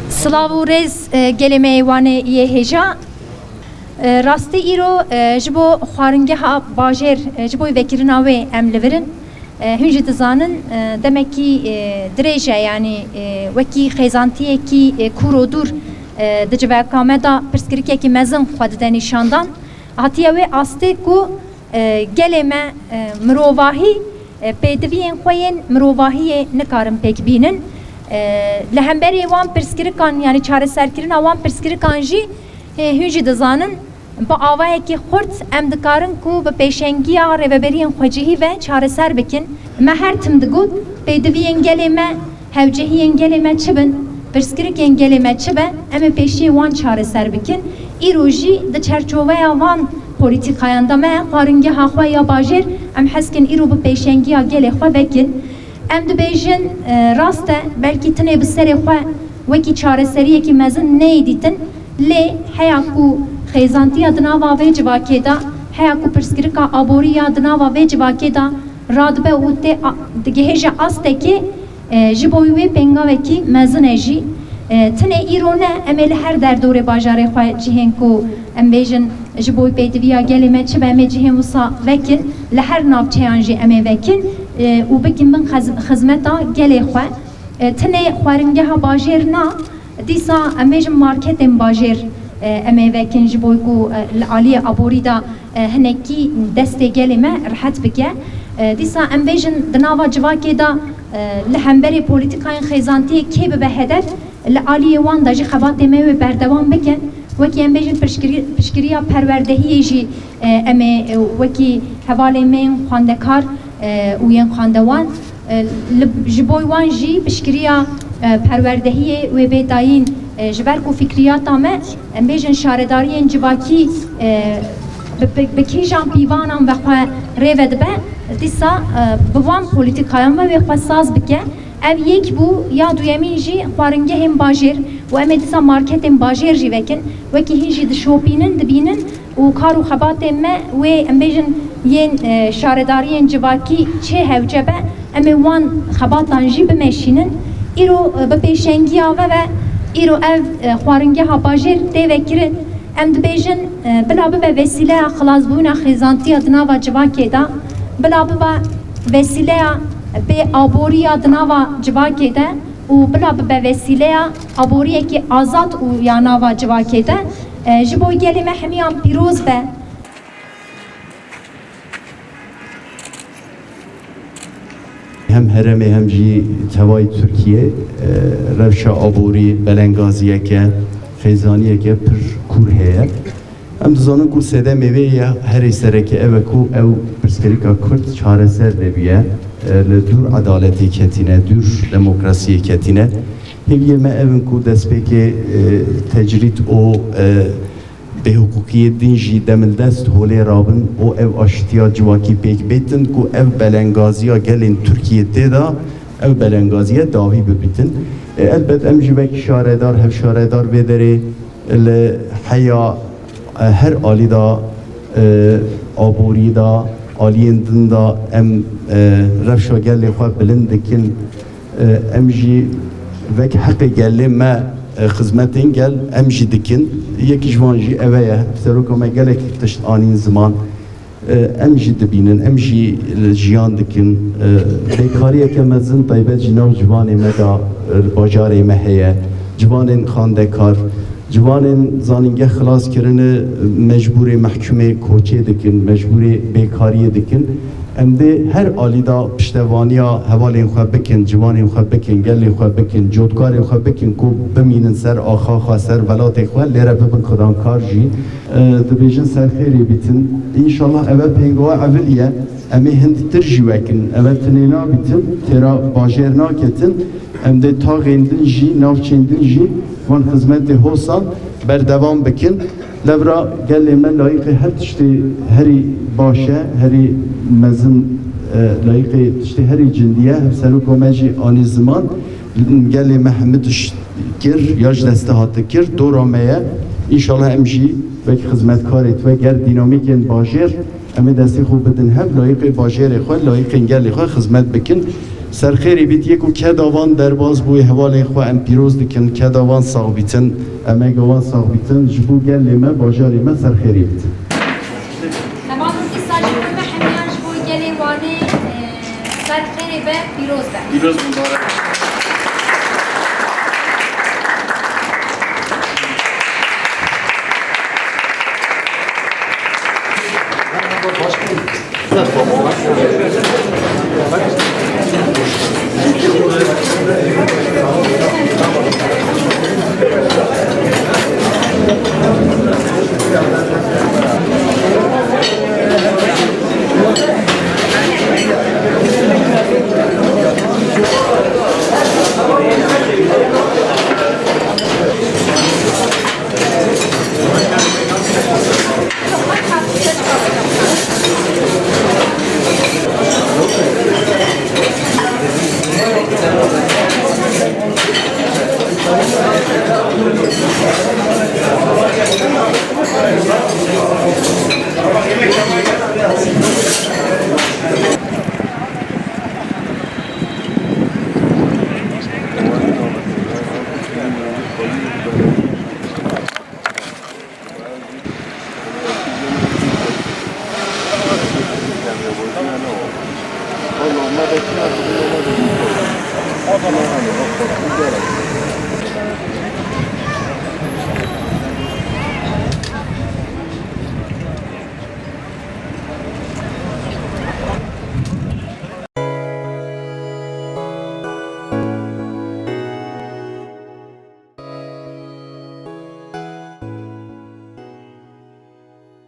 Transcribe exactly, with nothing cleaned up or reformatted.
Silav û rêz, e, gelê me yê Wanê yê hêja. E, rastî îro, e, ji bo xwaringeha bajêr, e, ji bo vekirina wê em li vir in. E, hûn jî dizanin, e, demekî, e, dirêj e, yanî, e, wekî xêzantiyekî, e, kûr û dûr, e, di civaka me de pirsgirikekî mezin xwe dide nîşandan. Hatiye wê astê ku, e, gelê me, e, mirovahî, e, pêdiviyên xwe yên mirovahiyê nikarin pêk bînin. E, li hemberî wan pirsgirikan, yanî çareserkirina wan pirsgirikan jî, e, hûn jî dizanin, bi awayekî xurt em dikarin ku bi pêşengiya rêveberiyên xwecihî ve çareser bikin. Me her tim digot, pêdiviyên gelê me, hewcehiyên gelê me çi bin, pirsgirikên gelê me çi be, em ê pêşiyê wan çareser bikin. Îro jî di çerçoveya van polîtîkayan de me xwaringeha xwe ya bajêr, em hez dikin îro bi pêşengiya gelê xwe vekin. Em dibêjin, e, rast e, belkî tinê bi serê xwe wekî çareseriyekî mezin neyê dîtin, lê heya ku xêzantiya di nava vê civakê de, heya ku pirsgirika aborî ya di nava vê civakê de radibe û tê a-, digihêje astekê, e, ji bo wê pêngavekî mezin e jî. E, tinê îro ne, em ê li her derdorê bajarê xwe cihên ku em bêjin ji bo pêdiviya gelê me çi be, em ê cihên wisa vekin, li her navçeyan jî em ê vekin, e, û bikin bin xez-, xizmeta gelê xwe. E, tinê xwaringeha bajêr na, dîsa em bêjin marketên bajêr, e, em ê vekin ji bo ku, e, li aliyê aborî de, e, hinekî destê gelê me rihet bike. E, dîsa em bêjin di nava civakê de, e, li hemberî polîtîkayên xêzantiyê kê bibe hedef, li aliyê wan de jî xebatê me wê berdewam bikin. Wekî em bêjin piştgirî-, piştgiriya perwerdehiyê jî, e, em ê, e, wekî hevalên me yên xwendekar, e, û yên xwendewan, e, li, ji bo wan jî piştgiriya, e, perwerdehiyê wê bê dayîn, e, ji ber ku fikriyata me, em bêjin şaredariyên civakî, e, bi, bi, bi kîjan pîvanan ve xwe rê ve dibe, dîsa, e, bi van polîtîkayan ve wê xwe saz bike. Ev yek bû, ya duyemîn jî xwaringehên bajêr û em ê dîsa marketên bajêr jî vekin. Wekî hîn jî dişopînin, dibînin û kar û xebatên me wê, em bêjin, yên, e, şaredariyên civakî çê hewce be, em ê wan xebatan jî bimeşînin. Îro, e, bi pêşengiya ve ve îro ev, e, xwaringeha bajêr tê vekirin. Em dibêjin, e, bila bibe vesîleya xilasbûna xêzantiya di nava civakê de, bila bibe vesîleya bê aboriya di nava civakê de û bila bibe vesîleya aboriyekî azad û ya nava civakê de. E, ji bo gelê me hemiyan pîroz be. Hem herêmê hem jî tevayî Tirkiye, e, rewşa aborî belengaziyeke, xêzaniyeke pir kûr heye. Em dizanin ku sedemê vê ya herî sereke ew e ku ew pirsgirêka Kurd çareser nebiye, e, li dûr edaletê ketîne, dûr demokrasiyê ketîne. Hêviyê me ev in ku destpêkê, e, tecrîd û, e, bêhiqûqiyê din jî demildest holê rabin û ev aştiya civakî pêk bêtin ku ev belengaziya gelên Tirkiyê tê de, ew belengaziye dawî bibîtin. E, elbet em jî wek şaredar, hevşaredar vê derê li heya, e, her alî de, e, aborî de, aliyên din de em, e, rewşa gelê xwe bilind dikin. E, em jî wek heqê gelê me, e, xizmetên gel em jî dikin. Yek ji wan jî ev e ye. Seroka me gelek tişt anîn ziman. E, em jî dibînin, em jî li jiyan dikin. E, bêkariyeke mezin taybet jî nav ciwanê me de, e, li bajarê me heye. Ciwanên xwendekar, ciwanên zanîngeh xilas kirine mecbûrê mehkumê koçê dikin, mecbûrê bêkariyê dikin. Em dê her alî de piştevaniya hevalên xwe bikin, ciwanên xwe bikin, gelê xwe bikin, cotkarên xwe bikin ku bimînin ser axa xwe, ser welatê xwe, lê re bibin xidankar jî. E, dibêjin ser xêrê bîtin. Înşallah eve pêngoa evil ye. Em ê hindîtir jî wekin. Eve tinê nabîtin, têra bajêr naketin. Em dê taxên din jî, navçên din jî van xizmetê hosan berdewam bikin. Levra gelê me layîqê her tiştê herî baş e, herî mezin, e, layîqê tiştê herî cindî ye. Hevseroko me jî anî ziman, gelê me hemî tişt kir, ya ji destê hate kir, dora me ye. Înşallah em jî wek xizmetkarê we ger dînamîkên bajêr em ê destê xwe bidin hev, layîqê bajêrê xwe, layîqên gelê xwe xizmet bikin. Serxêrê bît yê ku keda van derbas bû, hevalên xwe em pîroz dikin, keda van sax bîtin, emega wan sax bîtin, ji bo gelê me, bajarê me serxêrê bîtin. Hevalên dîsa ji bo me hemiyan ji bo gelê Wanê, e, serxêrê be, pîroz be. Pîroz, mubarek.